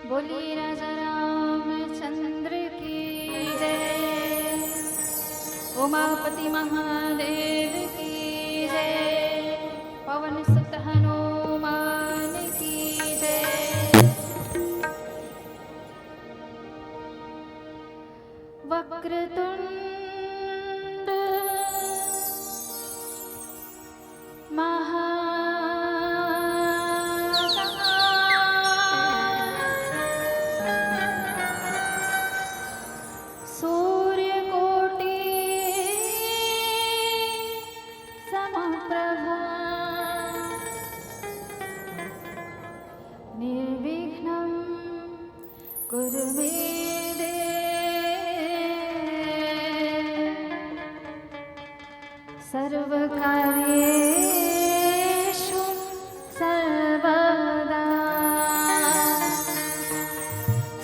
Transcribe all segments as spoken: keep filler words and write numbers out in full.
बोलिए राजा रामचंद्र की जय, उमापति महादेव की जय, पवन सुत हनुमान की जय। वक्रतुंड महा सूर्यकोटि समप्रभा निर्विघ्नं कुरु मे देव सर्वकार्येषु सर्वदा।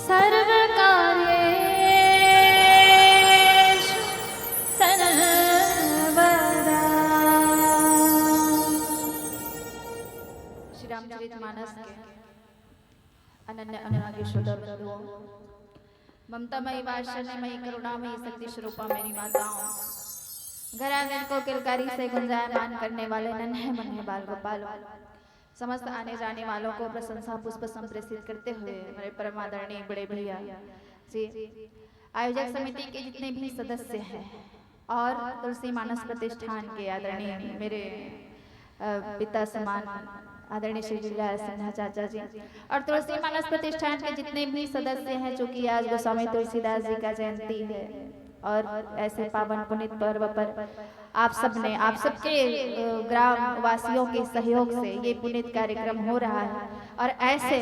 सर्वकार्येषु सर्वदा। श्री रामचरित मानस के अनन्य अनुरागी श्रोता बंधुओं, ममतामयी, वात्सल्यमयी, करुणामयी, शक्ति स्वरूपा मेरी माताओं, घर आंगन को किलकारी से गुंजायमान करने वाले नन्हे मुन्ने बाल गोपालों, समस्त आने जाने वालों को प्रशंसा पुष्प संप्रेषित करते हुए हमारे परम आदरणीय बड़े भैया जी, आयोजक समिति के जितने भी सदस्य हैं और तुलसी मानस प्रतिष्ठान के आदरणीय मेरे पिता समान आदरणीय श्री लीला सिन्हा चाचा जी और तुलसी मानस प्रतिष्ठान के जितने भी सदस्य हैं, चूंकि आज गोस्वामी तुलसीदास जी का जयंती है और ऐसे पावन पुनीत पर्व पर आप सब ने, आप सबके ग्राम वासियों के सहयोग से ये पुनीत कार्यक्रम हो रहा है और ऐसे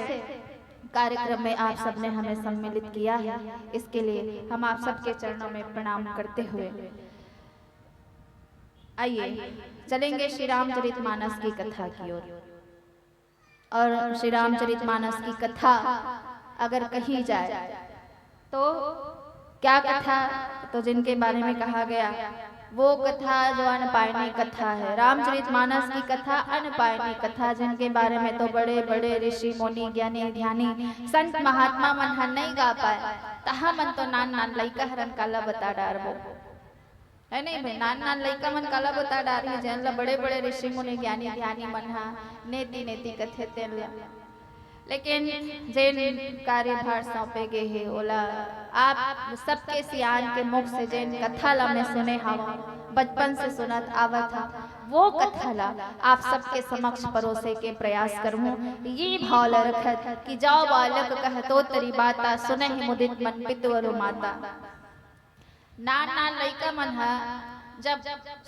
कार्यक्रम में आप सब ने हमें सम्मिलित किया है, इसके लिए हम आप सबके चरणों में प्रणाम करते हुए आइए चलेंगे श्री रामचरित मानस की कथा की ओर। और श्री रामचरित मानस की कथा अगर कही जाए तो क्या कथा, तो जिनके बारे में कहा गया वो कथा जो अनपायनी कथा है, रामचरित मानस की कथा अनपायनी कथा, जिनके बारे में तो बड़े बड़े ऋषि मुनि ज्ञानी ध्यानी संत महात्मा मन ह नहीं गा पाए, तहा मन तो नान नान लइका हरन काला बता डारबो। है नहीं भाई, नान नान लइका मन काला बता डारी, जेन ला बड़े बड़े ऋषि मुनि ज्ञानी ध्यानी मन हा नेति नेति कथे तेन ला। लेकिन जेन कार्यभार सौंपे गे हे ओला आप सबके सियान के मुख से जेन कथा ला मैं सुने हवा, बचपन से सुनत आवत हा, वो कथा ला आप सबके समक्ष परोसे के प्रयास करहूँ। ये भाव ला रखत कि जाओ बालक कहतो तरी बाता, सुनहि मुदित मन पितवरु माता। नान नान लइका मन ह जब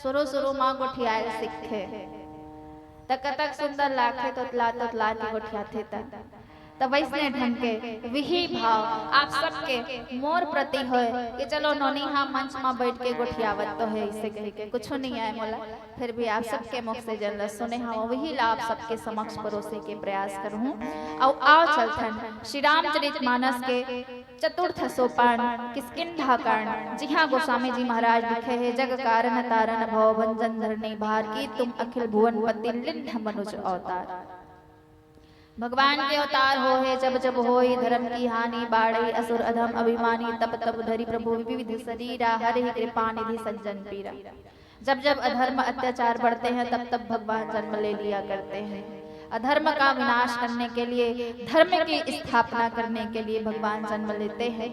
शुरू शुरू म गोठियाए सीखथे त कतक सुंदर लागथे, तोतला तोतला के गोठियाथे त। त वैसने ढंग के विही भाव आप सबके मोर प्रति होय कि चलो नोनी ह मंच म बैठ के गोठियावत तो हे, इसे कहि के कुछु नहीं आए मोला, फिर भी आप सबके मुख से जेन ल सुने हव वही ला आप सबके समक्ष परोसे के प्रयास करहूँ। अउ आओ चलथन श्री रामचरित मानस के चतुर्थ सोपान किष्किंधा कांड, जिहाँ गोस्वामी जी महाराज लिखे हे, जग कारण तारण भव भंजन धरनी भार, की तुम अखिल भुवन पति लिन्ह मनुज अवतार। भगवान के अवतार हो हे, जब जब होई धर्म की हानि, बाढ़े असुर अधम अभिमानी, तब तब धरि प्रभु विविध शरीरा, हरि कृपा निधि सज्जन पीरा। जब जब अधर्म अत्याचार बढ़ते हैं, तब तब भगवान जन्म ले लिया करते हैं। अधर्म का विनाश करने के लिए, धर्म की स्थापना करने के लिए भगवान जन्म लेते हैं।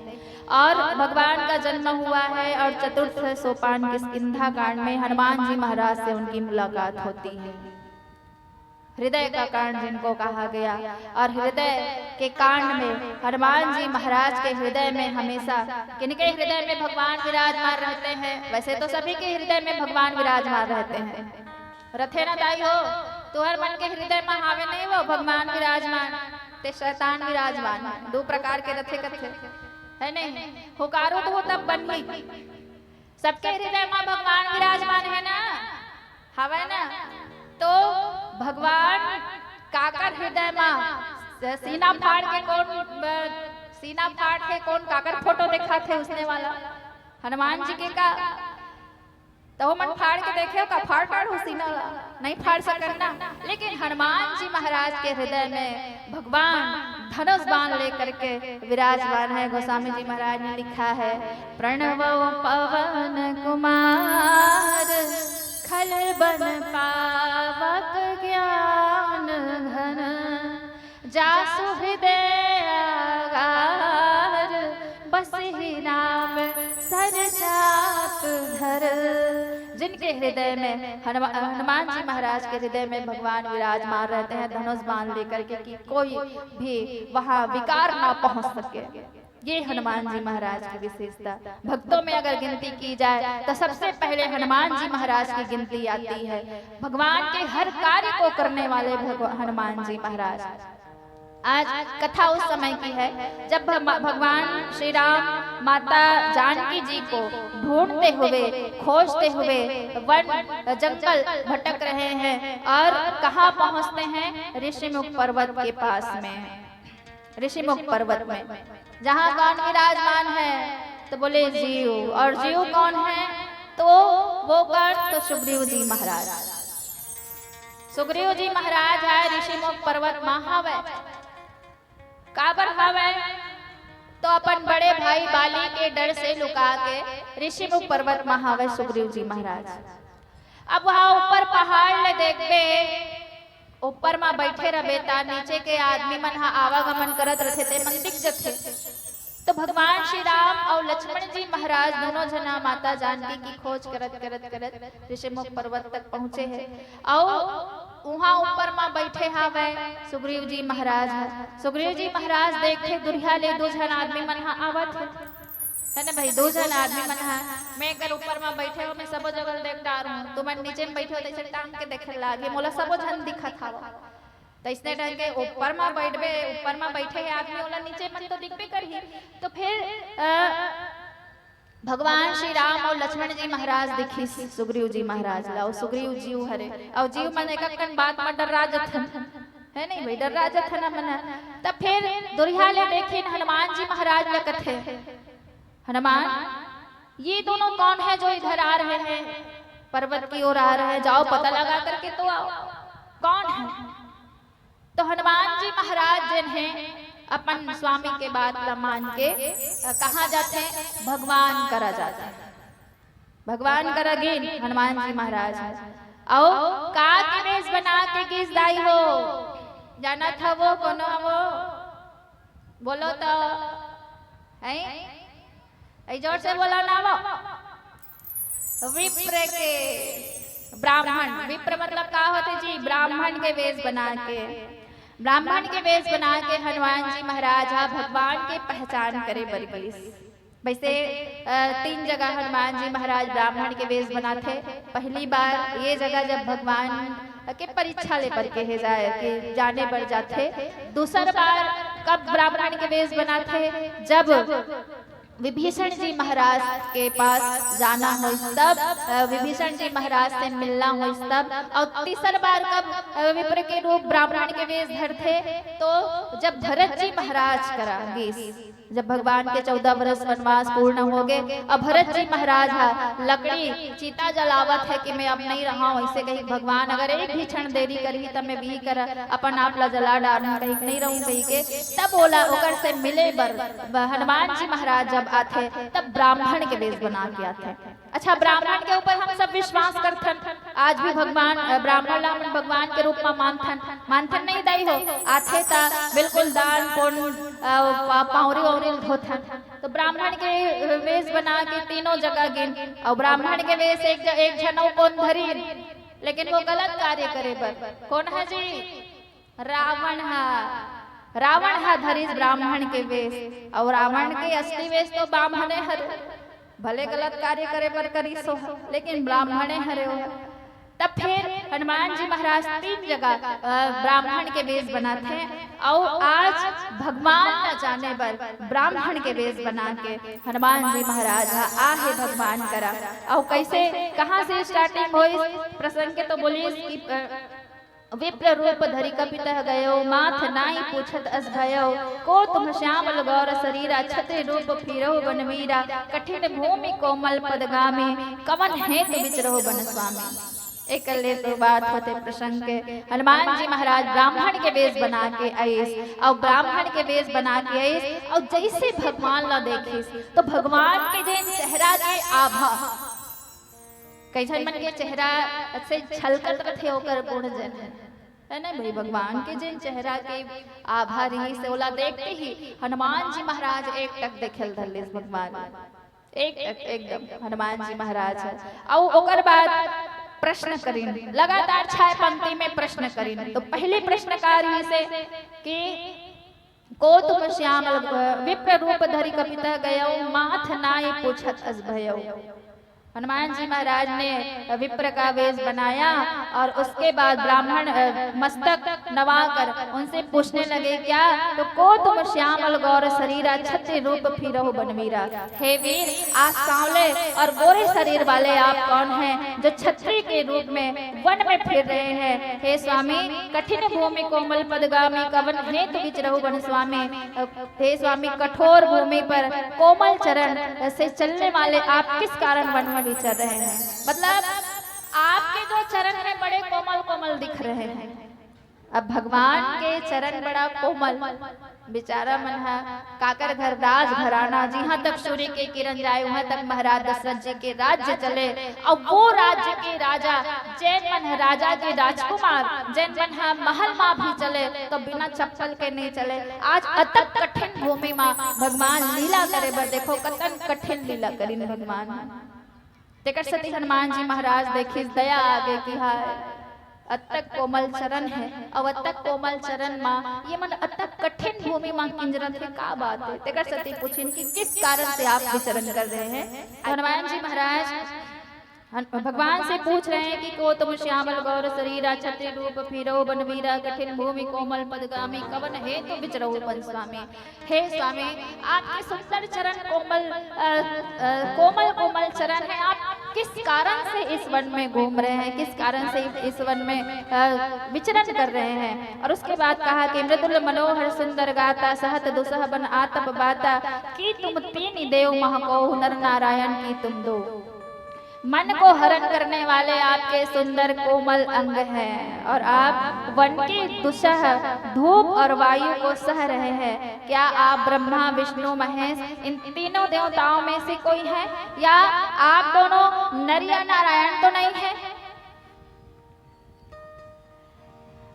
और भगवान का जन्म हुआ है और चतुर्थ सोपान किष्किंधा कांड में हनुमान जी महाराज से उनकी मुलाकात होती है। हृदय का कांड जिनको कहा गया, और हृदय के कांड में हनुमान जी महाराज के हृदय में हमेशा किनके हृदय में भगवान विराजमान रहते हैं? वैसे तो सभी के हृदय में भगवान विराजमान रहते हैं। रथे ना दाई हो, तुहर मन के हृदय में हावे नहीं वो भगवान विराजमान, ते शैतान विराजमान, दो प्रकार के रथे कथे, है नहीं? हुकारू तो हो तब बनही। सबके हृदय में भगवान विराजमान है ना, हवय ना? तो भगवान काकर हृदय में, सीना फाड़ के कौन, सीना फाड़ के कौन काकर फोटो दिखाथे उसने वाला? हनुमान जी के का? तो मन फाड़ के देखे का? फाड़ फाड़ हो सीना ला, नहीं फाड़ सकन ना। लेकिन हनुमान जी महाराज के हृदय में भगवान धनुष बाण लेकर के विराजमान है। गोस्वामी जी महाराज ने लिखा है, प्रणव पवन कुमार खल बन पावक ज्ञान घन, जासु हृदय आगार बसहि नाम सर चाप धर। जिनके हृदय में हनुमा-, हनुमान जी महाराज के हृदय में भगवान विराजमान रहते हैं धनुष बाण लेकर के, कि कोई भी वहां विकार ना पहुंच सके। ये हनुमान जी महाराज की विशेषता। भक्तों में अगर गिनती की जाए तो सबसे पहले हनुमान जी महाराज की गिनती आती है। भगवान के हर कार्य को करने वाले भगव-, हनुमान जी महाराज। आज कथा उस समय की है जब भगवा-, भगवान श्री राम माता जानकी जी को ढूंढते हुए, खोजते हुए वन जंगल भटक रहे हैं और कहाँ पहुँचते हैं? ऋषिमुख पर्वत के पास में। ऋषिमुख पर्वत में जहाँ कौन विराजमान है? तो बोले जीव। और जीव कौन है? तो वो कौन? तो सुग्रीव जी महाराज। सुग्रीव जी महाराज है ऋषिमुख पर्वत मा हवय। काबर हवय? तो अपन बड़े भाई बाली के डर से लुका के ऋषिमुख पर्वत मा हवय सुग्रीव जी महाराज। अब वहाँ ऊपर पहाड़ ले देखबे, ऊपर मा बैठे रबे ता नीचे के आदमी मन ह आवागमन करत रथे, ते मन दिख जथे। तो भगवान श्री राम अउ लक्ष्मण जी महाराज दोनों झना माता जानकी की खोज करत, करत, करत ऋषिमुख पर्वत तक पहुँचे हे। अउ उहाँ ऊपर मा बैठे हावय सुग्रीव जी महाराज ह। सुग्रीव जी महाराज देखथे दुरिहा ले दू झन आदमी मन ह आवत हे, है ना भाई, दू झन आदमी मन ह। मैं अगर ऊपर मा बैठे हो, मैं सबो जगह देख डार हूँ, तुमन नीचे में बैठे हो, तैसे टांग के देखे लागे, मोला सबो झन दिखत हावय। तैसने ढंग के ऊपर मा बैठबे, ऊपर मा बैठे हे आदमी, ओला नीचे मन तो दिखबे करही। तो फिर, अ, भगवान श्री राम अउ लक्ष्मण जी महाराज दिखिस सुग्रीव जी महाराज ला, अउ सुग्रीव जीव हरे, अउ जीव मन एक अक्कन बात मा डर्रा जथन, है नहीं भाई, डर्रा जथन मन। तब फिर दुरिहा ले देखिन हनुमान जी महाराज ला कथे, हनुमान, ये दोनों कौन है जो इधर आ रहे हैं, पर्वत की ओर आ रहे हैं? जाओ पता लगा करके तो आओ, कौन है? तो हनुमान जी महाराज जेन हैं अपन स्वामी के बात ला मान के, अ, कहाँ जाथे? भगवान करा जाथे। भगवान करा गिन हनुमान जी महाराज। अउ का के वेश बना के गिस दाई हो? जानत हवो कोनो हवो? बोलो तो। हैं? ए, जोर से बोलो ना वो। विप्र के, ब्राह्मण, विप्र मतलब का होथे जी? ब्राह्मण के वेश बना के, ब्राह्मण के वेश बना के हनुमान जी महाराज हा भगवान के पहचान करे बर गिस। वैसे, अ, तीन जगह हनुमान जी महाराज ब्राह्मण के वेश बनाथे। पहली बार ये जगह जब भगवान के परीक्षा ले बर कहे जाए कि जाने बर जाथे, दूसर बार कब ब्राह्मण के वेश बनाथे? जब विभीषण जी महाराज के पास जाना होइस तब, अ, विभीषण जी महाराज से मिलना होइस तब, अउ तीसर बार कब, अ, विप्र के रूप ब्राह्मण के वेश धरथे? तो जब भरत जी महाराज करा गिस, जब भगवान के चौदह वर्ष वनवास पूर्ण हो गए, अब भरत जी महाराज हा लकड़ी चिता जलावत हे कि मैं अब नहीं रहा हूँ, ऐसे कही भगवान अगर एक भी क्षण देरी करही तब मैं भी कर अपन आप ला जला डारूं, कही नहीं रहूं कही के। तब ओला ओकर से मिले बर ब-, हनुमान जी महाराज जब आथे तब ब्राह्मण के वेश बना के आथे। अच्छा, ब्राह्मण के ऊपर हम सब विश्वास करथन, आज भी भगवान, अ, ब्राह्मण ला हमन भगवान के रूप में मानथन, मानथन नहीं दाई हो? आथे ता बिल्कुल दान पुण्य, अ, पा-, पावरी वावरी धोथन। तो ब्राह्मण के वेश बना के तीनों जगह गिन, अउ ब्राह्मण के वेश एक ज-, एक झन अउ कोन धरिन, लेकिन वो गलत कार्य करे बर। कोन है जी? रावण हा। रावण हा धरिस ब्राह्मण के वेश, अउ रावण के असली वेश तो बाम्हने हरे। भले गलत कार्य करे बर करिस हो, लेकिन ब्राह्मणे हरे हो। तब फिर हनुमान जी महाराज तीन जगह, अ, ब्राह्मण के वेश बनाथे, अउ आज भगवान ला जाने बर ब्राह्मण के वेश बना के हनुमान जी महाराज ह आ हे भगवान करा। अउ कैसे, कहाँ से starting होइस प्रसंग के, तो बोलिस कि, अ, विप्र रूप धरि कपितह गयो, माथ नाई पूछत अस भयो। को तुम श्यामल गौर सरीरा, छत्री रूप फिरहु बनवीरा। कठिन भूमि कोमल पदगामी, कवन हेतु विचरहु बन स्वामी। एकर ले शुरुआत होथे प्रसंग के। हनुमान जी महाराज ब्राह्मण के वेश बना के आइस, अउ ब्राह्मण के वेश बना के आइस, अउ जइसे भगवान ला देखिस, तो भगवान के जेन चेहरा के आभा, कई झन मन के चेहरा से झलकत रथे, ओकर गुण जेन हे, है ना भाई? भगवान के जेन चेहरा के आभा रहिस, ओला देखते ही हनुमान जी महाराज एकटक देखे ल धर लिस भगवान। एक, एक, एकदम हनुमान जी महाराज हे। अउ ओकर बाद प्रश्न करिन, लगातार छै पंक्ति में प्रश्न करिन। तो पहली प्रश्न का रहिस हे कि को तुम श्यामल, अ, विप्र रूप धरि कपितह गयउ, माथ नाई पूछत अस भयउ। हनुमान जी महाराज ने विप्र का वेश बनाया और उसके बाद ब्राह्मण, अ, मस्तक नवाकर उनसे पूछने लगे, क्या तो को तुम श्यामल गौर शरीरा, छत्री रूप फिरहु बनवीरा। हे वीर, आप सांवले और गोरे शरीर वाले आप कौन हैं, जो छत्री के रूप में वन में फिर रहे हैं? हे स्वामी, कठिन भूमि कोमल पदगामी, कवन हेतु विचरहु बन स्वामी। अ, हे स्वामी, कठोर भूमि पर कोमल चरण से चलने वाले आप किस कारण वन में विचर रहे हैं? मतलब, आपके जो चरण हैं, बड़े कोमल कोमल दिख रहे हैं। अब भगवान के चरण बड़ा कोमल, बेचारा मन ह काकर घर, राजघराना, जिहां तक सूर्य के किरण जाए, उहां तक महाराज दशरथ जी के राज्य चले। अब वो राज्य के राजा, जेन मन ह राजा के राजकुमार, जेन मन ह महल मा भी चले, तो बिना चप्पल के नहीं चले। आज अतक कठिन भूमि मा भगवान लीला करे बर, देखो, कतन कठिन लीला करिन भगवान। तेकर सेती हनुमान जी महाराज देखिस, दया आगे कि हाय, अतक कोमल चरण हे, अउ अतक कोमल चरण मा ये मन अतक कठिन भूमि मा किंजरत हे, का बात हे? तेकर सेती पूछिन कि किस कारण से आप विचरण कर रहे हैं। तो हनुमान जी महाराज हन-, भगवान से पूछ रहे हैं कि को तुम श्यामल गौर शरीरा, छत्री रूप फिरहु बनवीरा, कठिन भूमि कोमल पदगामी, कवन हेतु विचरहु बन स्वामी। हे स्वामी, आपके सुंदर चरण कोमल, अ, अ, कोमल कोमल चरण है, आप किस कारण से इस वन में घूम रहे हैं, किस कारण से इस वन में, अ, विचरण कर रहे हैं? और उसके बाद कहा कि मृदुल मनोहर सुंदर गाता, सहत दुसह बन आतप बाता, कि तुम तीन देव महको नर नारायण की तुम दो। मन को हरण करने वाले आपके सुंदर कोमल अंग हैं और आप वन की दुसह, धूप और वायु को सह रहे हैं। क्या आप ब्रह्मा, विष्णु, महेश, इन तीनों देवताओं में से कोई है, या आप दोनों नर या नारायण तो नहीं है?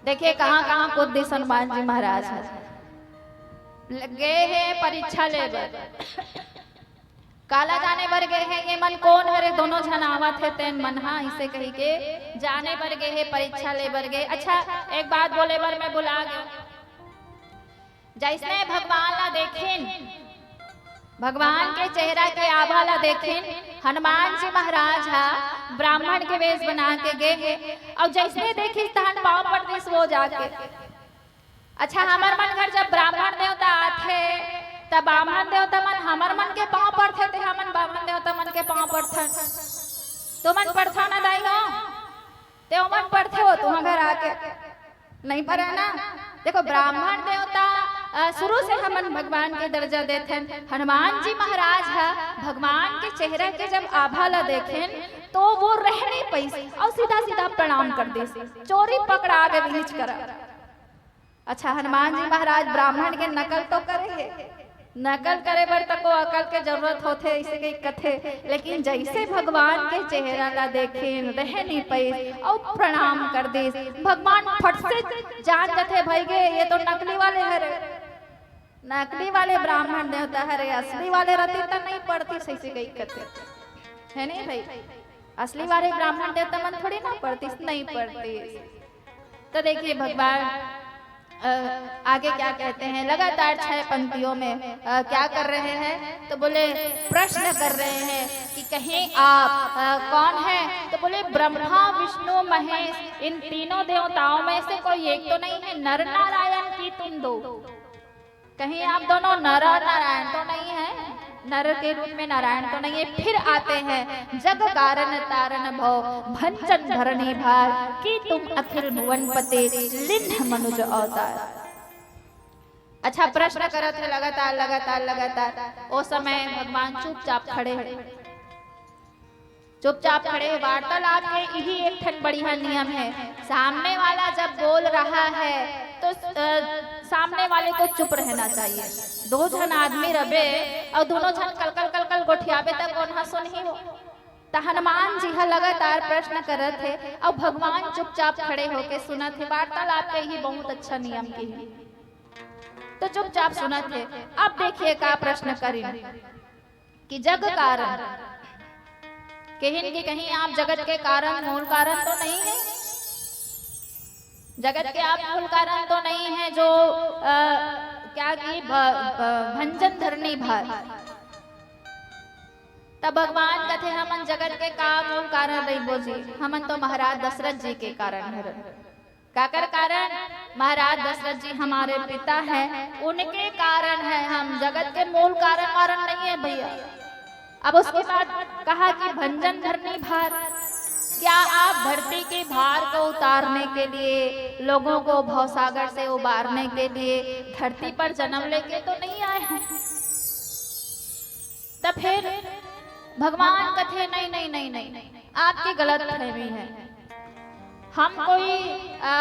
देखिए, कहाँ-कहाँ कूद दिस हनुमान जी महाराज ह। गे हे परीक्षा ले बर। काला जाने बर गे हे, ये मन कोन हरे, दोनों झन आवत हे, तेन मन हा, इसे कही के जाने बर गे हे, परीक्षा ले बर गे। अच्छा, एक बात बोले बर मैं भुला गयो। जैसने भगवान ला देखिन, भगवान के चेहरा के आभा ला देखिन, हनुमान जी महाराज हा ब्राह्मण के वेश बना के गे हे, अउ जैसने देखिस तहन पाँव पड़ दिस वो जाके। अच्छा, हमर मन घर जब ब्राह्मण देवता आथे, त ब्राह्मण देवता मन हमर मन के पाँव पड़थे, ते हमन ब्राह्मण देवता मन के पाँव पड़थन। तो मन पड़था ना दाई हो, ते ओमन पड़थे हो तुहा घर आके, नहीं पड़ा ना। देखो, ब्राह्मण देवता, अ, शुरू से हमन भगवान के दर्जा देथन। हनुमान जी महाराज ह भगवान के चेहरा के जब आभा ला देखेन, तो वो रह नहीं पाइस अउ सीधा सीधा प्रणाम कर दिस। चोरी पकड़ा गे बीच करा। अच्छा, हनुमान जी महाराज ब्राह्मण के नकल तो करे हे, नकल करे बर तको अकल के जरूरत होथे, अइसे कही कथे, लेकिन जैसे भगवान के चेहरा ला देखेन, रह नहीं पाइस अउ प्रणाम कर दिस। भगवान फट से जान जथे, भाई गे, ये तो नकली वाले हरे, नकली वाले ब्राह्मण देवता हरे, असली वाले रहती त नहीं पड़ती, अइसे कही कथे, है नहीं भाई? असली वाले ब्राह्मण देवता मन थोड़ी ना पड़ती, नहीं पड़ती। तो देखिए भगवान, अ, आगे क्या कहते हैं, लगातार छह पंक्तियों में, अ, क्या कर रहे हैं, तो बोले, प्रश्न कर रहे हैं कि कहीं आप, अ, कौन है, तो बोले, ब्रह्मा, विष्णु, महेश, इन तीनों देवताओं में से कोई एक तो नहीं है, नर नारायण की तुम दो। कहीं आप दोनों नर और नारायण तो नहीं है? नर के रूप में नारायण तो नहीं है। फिर आते हैं, जग कारण तारण भव, भंजन धरणी भार, की तुम अखिल भुवन पते, लिन्ह मनुज अवतार। अच्छा, प्रश्न करत हे लगातार, लगातार, लगातार। ओ समय भगवान चुपचाप खड़े हैं। चुपचाप खड़े। वार्तालाप के यही एक ठन बढ़िया नियम है, सामने वाला जब बोल रहा है तो अ, सामने वाले को चुप रहना चाहिए। दो झन आदमी रबे और दोनों झन कलकल कलकल गोठियाबे त कोन ह सुनही वो? त हनुमान जी ह लगातार प्रश्न करत हे और भगवान चुपचाप खड़े होके सुनत हे। वार्तालाप के ही बहुत अच्छा नियम की है, तो चुपचाप सुनत हे। अब देखिए का प्रश्न करिन कि जग कारण कहिन कि कहीं आप जगत के कारण, मूल कारण तो नहीं है? जगत के आप मूल कारण तो नहीं है जो अ, क्या कि भ, भ, भंजन धरनी भार। तब भगवान कथे, हमन जगत के का मूल कारण रहिबो जी? हमन तो महाराज दशरथ जी के कारण हरन। काकर कारण? महाराज दशरथ जी हमारे पिता हैं, उनके कारण है हम। जगत के मूल कारण वारण नहीं है भैया। अब उसके बाद कहा कि भंजन धरनी भार, क्या आप धरती के भार को उतारने के लिए, लोगों को भवसागर से उबारने के लिए धरती पर जन्म लेके तो नहीं आए हैं? तब फिर भगवान कथे, नहीं नहीं नहीं नहीं, आपकी गलत फहमी है। हम कोई अ,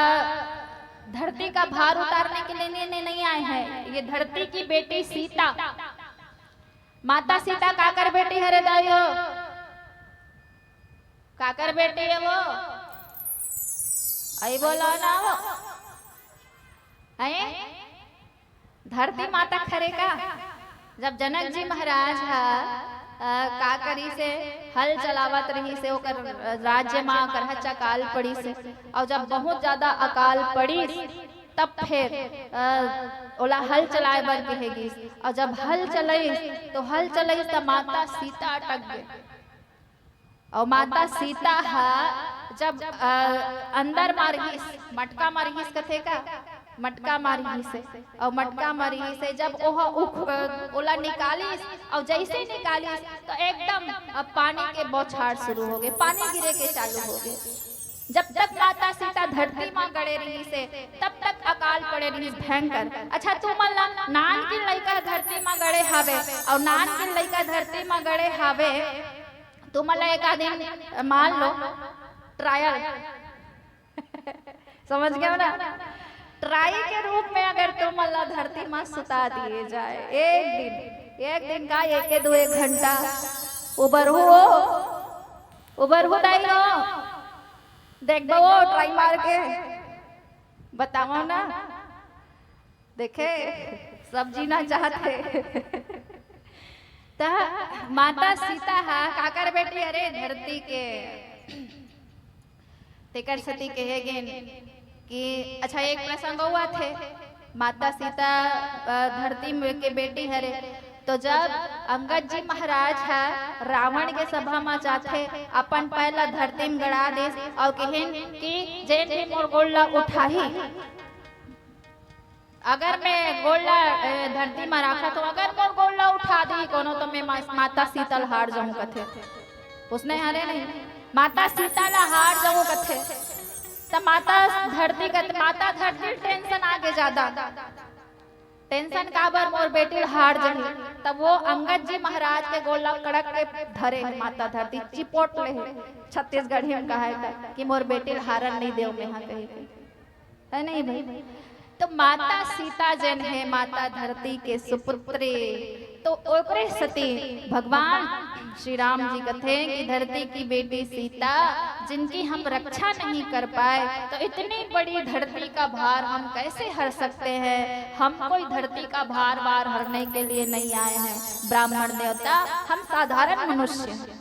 धरती का भार उतारने के लिए नहीं, नहीं, नहीं आए हैं। ये धरती की बेटी सीता, माता सीता काकर बेटी हरे दाई हो? काकर बेटी है वो? आई बोलो ना वो। हैं? धरती माता खरे का? जब जनक जी महाराज ह अ, का करिस हे, हल चलावत रहिस हे, ओकर राज्य मा ओकर हच अकाल पड़िस हे, और जब बहुत ज्यादा अकाल पड़िस, तब फिर अ, ओला हल चलाए बर कहे गिस, और जब हल चलाइस तो हल चलाइस त माता सीता अटक गे। अउ माता सीता ह जब अ, अंदर मा रिहिस, मटका मा रिहिस कथे का, मटका मा रिहिस हे, अउ मटका मा रिहिस हे, जब ओह उख अ, ओला निकालिस, अउ जइसे निकालिस तो एकदम अ, पानी के बौछार शुरू हो गे, पानी गिरे के चालू हो गे। जब तक माता सीता धरती मा गड़े रिहिस हे, तब तक अकाल पड़े रिहिस भयंकर। अच्छा, तुमन ला नानकिन लइका धरती मा गड़े हावे, अउ नानकिन लइका धरती मा गड़े हावे, तुमन ला एक आध दिन मान लो ट्रायल समझ गए हो ना, ट्राई के रूप में अगर तुमन ला धरती मा सुता दिए जाए एक दिन, एक दिन का एक दो एक घंटा, उबरहू हो, उबरहू दाई हो, देखबो ट्राई मार के बताओ ना। देखे, सब जीना चाहत हे। त माता सीता ह काकर बेटी? अरे, धरती के। तेकर सेती कहे गेन कि अच्छा, एक प्रसंग अउ आथे, माता सीता अ, धरती में के बेटी हरे, तो जब अंगद जी महाराज ह रावण के सभा म जाथे, अपन पैर ला धरती में गड़ा देस अउ कहिन कि जेन भी मोर गोड़ ला उठाही, अगर मैं गोड़ ला अ, धरती म राखत हूँ, अगर मोर गोड़ ला उठा दी कोनो, तो मैं मा-, माता सीता ल हार जाऊं कथे। उसने हरे नहीं, माता सीता ला हार जाऊं कथे। त माता धरती कथे, माता धरती ल टेंशन आगे ज्यादा। टेंशन काबर, मोर बेटी ल हार जाही। तब वो अंगद जी महाराज के गोड़ ला कड़क के धरे हे माता धरती, चिपोट ले हे। छत्तीसगढ़ी में कहा हे कि मोर बेटी ल हारन नहीं देव मेहा कही। है नहीं भाई? तो माता सीता जेन हे, माता धरती के सुपुत्री, तो ओकरे सेती भगवान श्री राम जी कथे कि धरती की बेटी सीता, जिनकी हम रक्षा नहीं कर पाए, तो इतनी बड़ी धरती का भार हम कैसे हर सकते हैं? हम कोई धरती का भार वार हरने के लिए नहीं आए हैं ब्राह्मण देवता, हम साधारण मनुष्य हैं।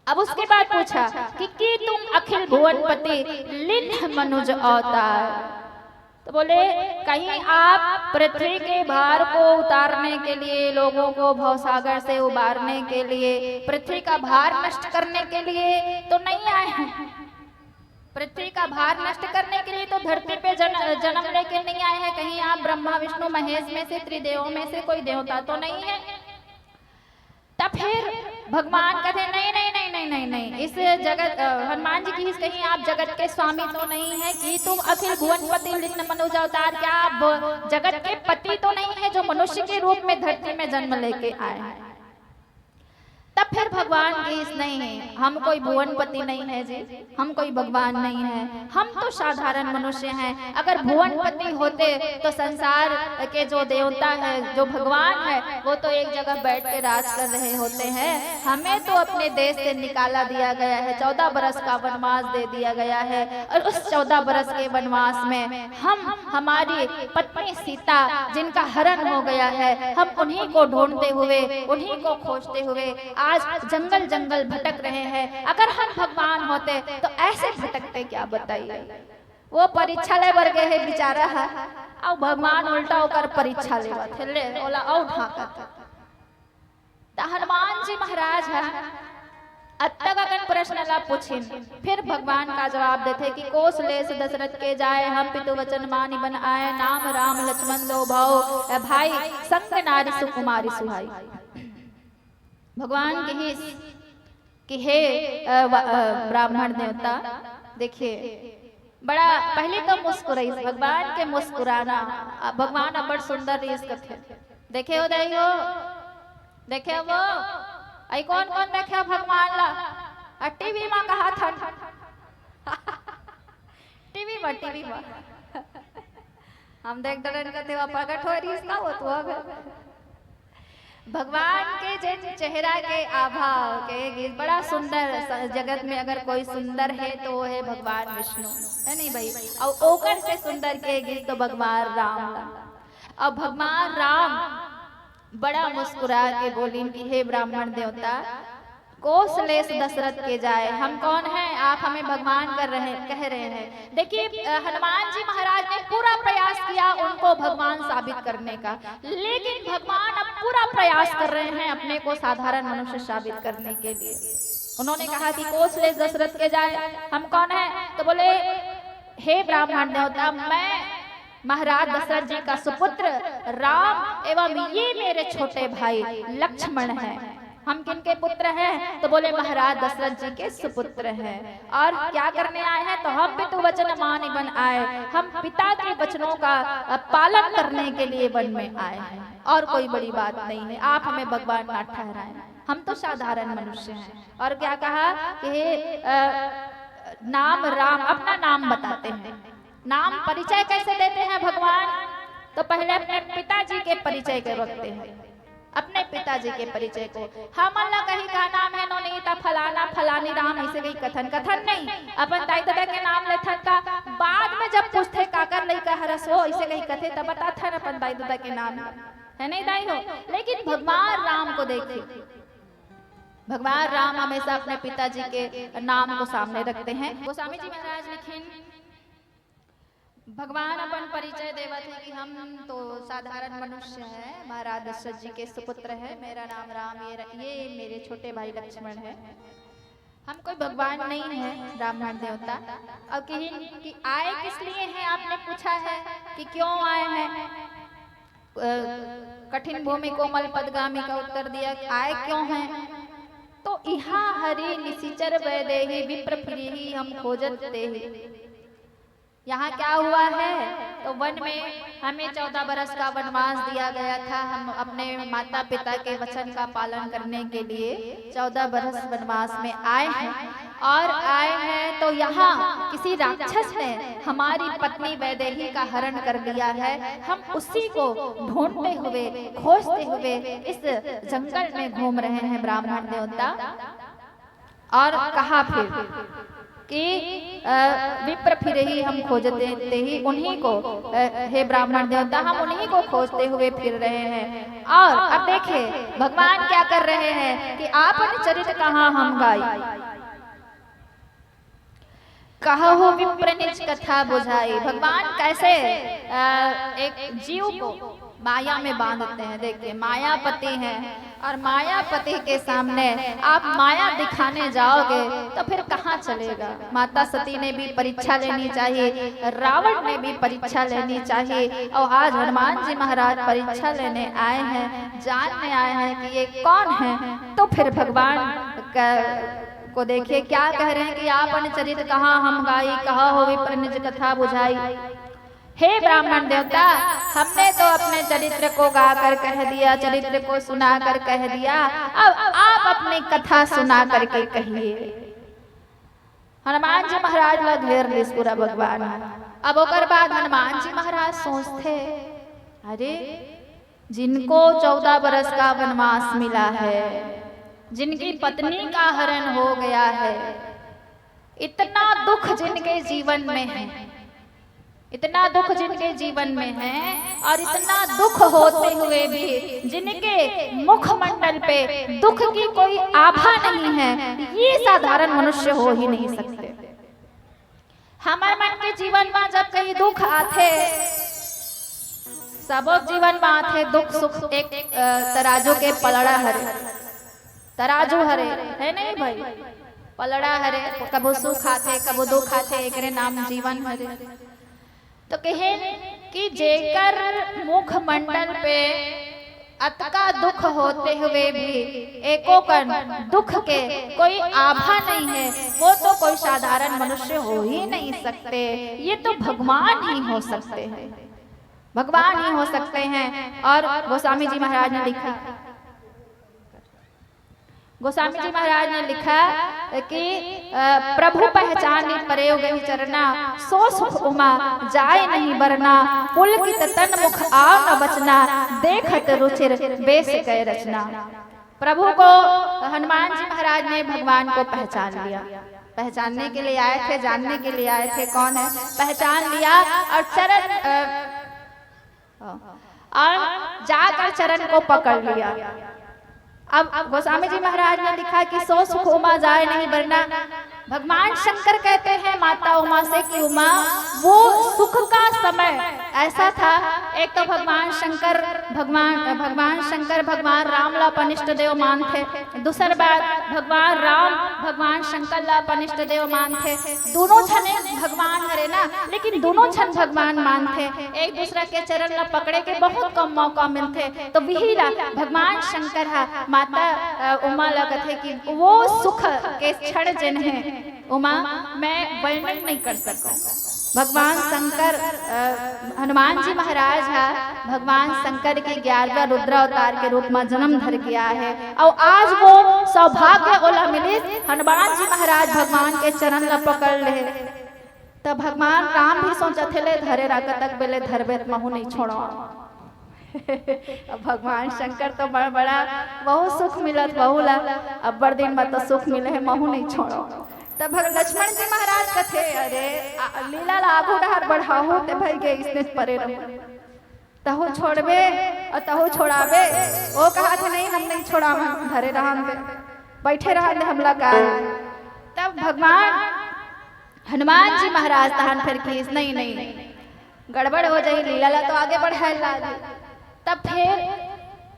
अब उसके बाद पूछा कि, कि तुम अखिल भुवनपति लिन्ह मनुज अवतार। तो बोले, कहीं आप पृथ्वी के भार को उतारने के लिए, लोगों को भवसागर से उबारने के लिए, पृथ्वी का भार नष्ट करने के लिए तो नहीं आए हैं? पृथ्वी का भार नष्ट करने के लिए तो धरती पे जन-, जन्म लेके नहीं आए हैं। कहीं आप ब्रह्मा, विष्णु, महेश में से, त्रिदेवों में से कोई देवता तो नहीं है? तब फिर भगवान कहते, नहीं नहीं नहीं नहीं नहीं नहीं, इस जगत अ, हनुमान जी की, कहीं आप जगत के स्वामी तो नहीं है कि तुम अखिल भुवनपति लिन्ह मनुज अवतार, क्या आप ब- जगत के पति तो नहीं है जो मनुष्य के रूप में धरती में जन्म लेके आए हैं? तब फिर भगवान कहिस, "नहीं, हम कोई भुवनपति नहीं है जी, हम कोई भगवान नहीं है, हम तो साधारण मनुष्य हैं। अगर भुवनपति होते तो संसार के जो देवता है, जो भगवान है, वो तो एक जगह बैठ के राज कर रहे होते हैं। हमें तो अपने देश से निकाला दिया गया है, चौदह बरस का वनवास दे दिया गया है, और उस चौदह बरस के वनवास में हम, हमारी पत्नी सीता, जिनका हरण हो गया है, हम उन्हीं को ढूंढते हुए, उन्हीं को खोजते हुए आज जंगल जंगल भटक रहे हैं। अगर हम भगवान होते तो ऐसे भटकते क्या, बताइए?" वो परीक्षा ले बर गे हे बेचारा ह, अउ भगवान उल्टा ओकर परीक्षा लेवत हे, ले ओला अउ ढांकत हे। त हनुमान जी महाराज ह अतका कन प्रश्न ला पूछिन, फिर भगवान का जवाब देथे कि "कोस लेस दशरथ के जाय, हम पितु वचन मानि बन आय, नाम राम लक्ष्मण दो भाव, ए भाई संग नारी सुकुमारी सुहाई।" भगवान कहिस कि हे, अ, व-, अ, ब्राह्मण देवता, देखिए, बड़ा पहले तो मुस्कुराइस, भगवान के मुस्कुराना, अ, भगवान अब्बड़ सुंदर रहिस कथे। देखे हो दाई हो, देखे हो वो, अई कौन कौन देखे हो भगवान ला? अ, टीवी मा कहा था, टीवी मा, टीवी मा। हम देख डरन कथे, "वो प्रगट हो रहिस का वो तो अब?" भगवान के जेन चेहरा के आभा के गिस, बड़ा सुंदर स-, जगत में अगर कोई सुंदर है तो वो है भगवान विष्णु, है नहीं भाई? अउ ओकर से सुंदर के गिस तो भगवान राम ला। अउ भगवान राम बड़ा मुस्कुरा के बोलिन कि "हे ब्राह्मण देवता, कोस लेस दशरथ के जाय, हम कौन हैं? आप हमें भगवान कर रहे, कह रहे हैं।" देखिए, अ, हनुमान जी महाराज ने पूरा प्रयास किया उनको भगवान साबित करने का, लेकिन भगवान अब पूरा प्रयास कर रहे हैं अपने को साधारण मनुष्य साबित करने के लिए। उन्होंने कहा कि "कोस लेस दशरथ के जाय, हम कौन हैं?" तो बोले, "हे ब्राह्मण देवता, मैं महाराज दशरथ जी का सुपुत्र राम एवं ये मेरे छोटे भाई लक्ष्मण हैं।" हम किनके पुत्र हैं? तो बोले, "महाराज दशरथ जी के सुपुत्र हैं।" और क्या करने आए हैं? तो "हम पितु वचन मानि बन आए", हम पिता के वचनों का, अ, पालन करने के लिए वन में आए हैं, और कोई बड़ी बात नहीं है। आप हमें भगवान ना ठहराएं, हम तो साधारण मनुष्य हैं। और क्या कहा कि हे, अ, नाम राम, अपना नाम बताते हैं। नाम परिचय कैसे देते हैं भगवान? तो पहले अपने पिताजी के परिचय को रखते हैं, अपने पिताजी के परिचय को। हमन ला कहीं का नाम है नोनी, त फलाना फलानी राम, ऐसे कहीं कथन, कथन नहीं। अपन दाई ददा के नाम लेथन त बाद में जब पूछथे, "काकर लइका हरस हो?" ऐसे कहीं कथे, तब बताथन अपन दाई ददा के नाम, है नहीं दाई हो? लेकिन भगवान राम को देखिए, भगवान राम हमेशा अपने पिताजी के नाम को सामने रखते हैं। गोस्वामी जी महाराज लिखिन, भगवान अपन परिचय देवत है कि हम तो साधारण मनुष्य हैं, महाराज दशरथ जी के सुपुत्र हैं, मेरा नाम राम, ये र-, ये मेरे छोटे भाई लक्ष्मण है, हम कोई भगवान नहीं है, ब्राह्मण देवता। और कहिन कि आए किस लिए हैं, आपने पूछा है कि क्यों आए हैं, अ, कठिन भूमि कोमल पदगामी का उत्तर दिया, आए क्यों हैं? तो इहाँ हरि निशिचर वैदेही विप्र फिरिही हम खोजत तेही। यहाँ क्या हुआ है? तो वन में हमें चौदह बरस का वनवास दिया गया था। हम अपने माता पिता के वचन का पालन करने के लिए चौदह बरस वनवास में आए हैं, और आए हैं तो यहाँ किसी राक्षस ने हमारी पत्नी वैदेही का हरण कर लिया है। हम उसी को ढूंढते हुए, खोजते हुए इस जंगल में घूम रहे हैं ब्राह्मण देवता। और कहा फिर कि, अ, विप्र फिरिही हम खोजत तेही, उन्हीं को, अ, हे ब्राह्मण देवता, हम उन्हीं को खोजते हुए फिर रहे हैं। और अब देखिए भगवान क्या कर रहे हैं कि आपन चरित कहाँ हम गाई, कहहु विप्र निज कथा बुझाई। भगवान कैसे, अ, एक जीव को माया में बांधते हैं। देखिए, मायापति हैं और मायापति के सामने आप माया दिखाने जाओगे तो फिर कहाँ चलेगा? माता सती ने भी परीक्षा लेनी चाहिए, रावण ने भी परीक्षा लेनी चाहिए, और आज हनुमान जी महाराज परीक्षा लेने आए हैं, जानने आए हैं कि ये कौन है। तो फिर भगवान का, को देखिए क्या कह रहे हैं कि आपन चरित कहाँ हम गाई, कहहु विप्र निज कथा बुझाई। हे ब्राह्मण देवता, हमने तो अपने चरित्र को गाकर कह दिया, चरित्र को सुनाकर कह दिया, अब आप अपनी कथा सुना करके कहिए। हनुमान जी महाराज ला घेर लिस पूरा भगवान ह। अब ओकर बाद हनुमान जी महाराज सोचथे, अरे, जिनको चौदह बरस का वनवास मिला है, जिनकी पत्नी का हरण हो गया है, इतना दुख जिनके जीवन में है, इतना दुख जिनके जीवन में है और इतना दुख होते हुए भी जिनके मुखमंडल पे दुख की कोई आभा नहीं है, ये साधारण मनुष्य हो ही नहीं सकते। हमर मन के जीवन में जब कहीं दुख आथे, सबो जीवन में आथे दुख सुख, एक अ, तराजू के पलड़ा हरे, तराजू हरे, है नहीं भाई? पलड़ा हरे, कभू सुख आथे, कभू दुख आथे, एकरे नाम जीवन हरे। तो कहे कि जेकर मुखमंडल पे अतका दुख होते हुए भी एको कन दुख के कोई आभा नहीं है, वो तो कोई साधारण मनुष्य हो ही नहीं सकते। ये तो भगवान ही हो सकते हैं, भगवान ही हो सकते हैं। और गोस्वामी जी महाराज ने लिखा, गोस्वामी जी महाराज ने लिखा कि अ, प्रभु पहचानी परेउ गहि चरना, सो सुख उमा जाय नहीं बरना, पुलकित तन मुख आव न बचना, देखत रुचिर बेस कै रचना। प्रभु को, हनुमान जी महाराज ने भगवान को पहचान लिया। पहचानने के लिए आए थे, जानने के लिए आए थे कौन है, पहचान लिया और चरण अ, और जाकर चरण को पकड़ लिया। अब गोस्वामी जी महाराज ने लिखा कि सो सुख उमा जाय नहीं बरना। भगवान शंकर कहते हैं माता उमा से कि उमा, वो सुख का समय ऐसा था, एक तो भगवान शंकर, भगवान भगवान शंकर भगवान राम ला अपन इष्ट देव मानथे, दूसर बात भगवान राम भगवान शंकर ला अपन इष्ट देव मानथे। दोनों झने भगवान हरे ना, लेकिन दोनों झन भगवान मानथे। एक दूसरा के चरण ला पकड़े के बहुत कम मौका मिलथे। तो विही ला भगवान शंकर हा माता अ, उमा ला कथे कि वो सुख के क्षण जेन हे उमा, मैं वर्णन नहीं कर सकूं। भगवान शंकर अ, हनुमान जी महाराज हा भगवान शंकर के ग्यारहवाँ रुद्र अवतार के रूप में जन्म धर के आए हे। और आज वो सौभाग्य ओला मिलिस, हनुमान जी महाराज भगवान के चरण ला पकड़ ले। तब भगवान राम भी सोचत हे, ले धरे रहा, कतक बेले धरबे, महू नहीं छोड़ो। अब भगवान शंकर तो बड़ बड़ा, बहुत सुख मिलत बहू ला, अब्बड़ दिन में तो सुख मिले हे, महू नहीं छोड़ो। तब भग-, लक्ष्मण जी महाराज कथे, अरे, आ, लीला ला आगू डहर बढ़ाहू ते भई गे इसने परे रहो। तहू छोड़बे और तहू छोड़ाबे। वो कहा थे, नहीं, हम नहीं छोड़ावन, धरे रहन दे, बैठे रहन दे, हमला का। तब भगवान हनुमान जी महाराज तहन फिर किहिस, नहीं, नहीं, गड़बड़ हो जाही, लीला ला तो आगे बढ़ाए लागी। तब फिर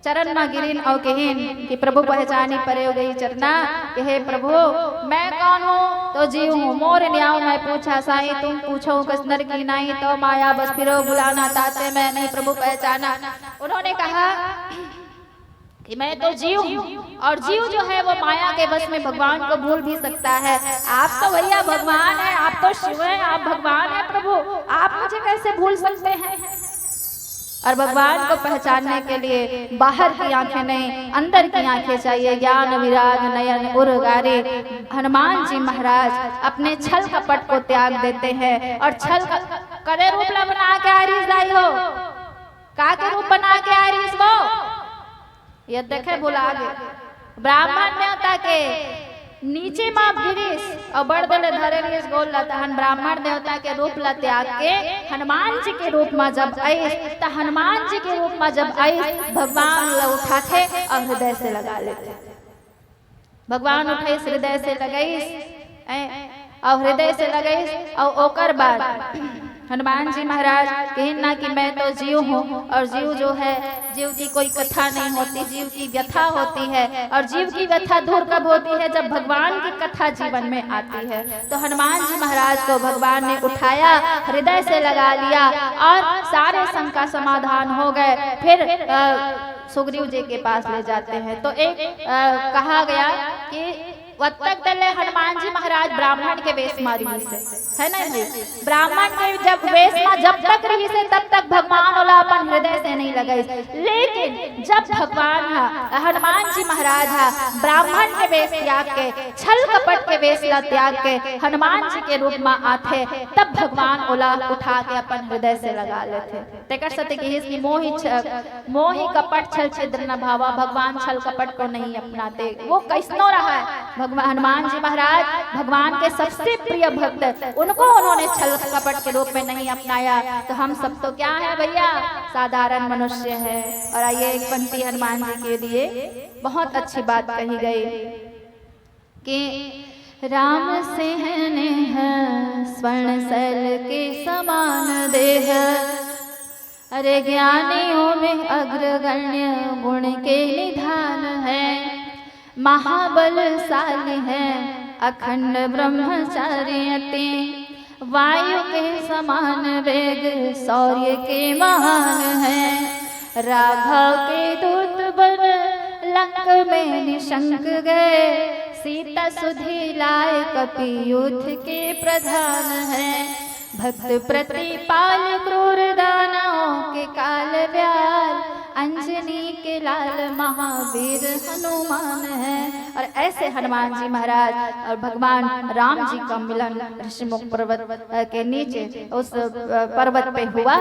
चरण म गिरिन अउ किहिन कि प्रभु पहचानी परेउ गहि चरना, कि हे प्रभु, मैं कौन हूँ? तो जीव हूँ, मोर न्याव मैं पूछा साई, तुम पूछो कस नर की नाई, तो माया बस फिरो बुलाना, ताते मैं नहीं प्रभु पहचाना। उन्होंने कहा कि मैं तो जीव हूँ, और जीव जो है वो माया के बस में भगवान को भूल भी सकता है। आप तो भैया भगवान है, आप तो शिव है, आप भगवान है प्रभु, आप मुझे कैसे भूल सकते हैं? और भगवान को पहचानने के लिए बाहर की आंखें नहीं, अंदर की आंखें चाहिए। ज्ञान विराग नयन उर गारे। हनुमान जी महाराज अपने छल कपट को त्याग देते हैं और छल क-, करे रूप ला बना के आरिस दाई हो, का के रूप बना के आरिस वो? ये देखे भुला गे। ब्राह्मण देवता के नीचे मा गिरिस अउ बड़ दे ले धरे रिहिस गोड़ ला, तहन ब्राह्मण देवता के रूप ला त्याग के हनुमान जी के रूप मा जब आइस, त हनुमान जी के रूप मा जब आइस, भगवान ला उठाथे अउ हृदय से लगा लेथे। भगवान उठाइस, हृदय से लगाइस, ऐ, अउ हृदय से लगाइस, अउ ओकर बाद हनुमान जी महाराज कहिन ना कि मैं तो जीव हूँ, और जीव जो है, जीव की कोई कथा नहीं होती, जीव की व्यथा होती है। और जीव की व्यथा दूर कब होती है? जब भगवान की कथा जीवन में आती है। तो हनुमान जी महाराज को भगवान ने उठाया, हृदय से लगा लिया और सारे शंका समाधान हो गए। फिर अ, सुग्रीव जी के पास ले जाते हैं। तो एक अ, कहा गया कि वत्तक तले हनुमान जी महाराज ब्राह्मण के वेश मा रिहिस हे, है ना भाई? ब्राह्मण के जब वेश मा जब तक रही से तब तक भगवान ओला अपन हृदय से नहीं लगाइस। लेकिन जब भगवान ह, हनुमान जी महाराज ह ब्राह्मण के वेश त्याग के, छल कपट के वेश ला त्याग के हनुमान जी के रूप म आथे, तब भगवान ओला उठा के अपन हृदय से लगा लेथे। तेकर सेती कहिस कि मोहि छ-, मोहि कपट छल छिद्र न भावा, भगवान छल कपट को नहीं अपनाते। वो कैसनो रहा है, भगवान हनुमान जी महाराज भगवान के सबसे प्रिय भक्त, उनको उन्होंने छल कपट के रूप में नहीं अपनाया। तो हम सब तो क्या है भैया, साधारण मनुष्य है। और आइए एक पंक्ति हनुमान जी के लिए बहुत अच्छी बात कही गई कि राम सेहनेह स्वर्ण सैल के समान देह। अरे ज्ञानियों में अग्रगण्य गुण के निधान है। महाबलशाली है अखंड ब्रह्मचारी अति। वायु के समान वेग शौर्य के महान है। राघव के दूत बन लंक में निशंक गए। सीता सुधी लाए कपि युद्ध के प्रधान है। भक्त प्रतिपाल क्रूर दानवों के काल व्याल। अंजनी के लाल महावीर हनुमान है। और ऐसे हनुमान जी महाराज और भगवान राम जी का मिलन ऋषिमुख पर्वत, अ, के नीचे उस, अ, पर्वत पे हुआ।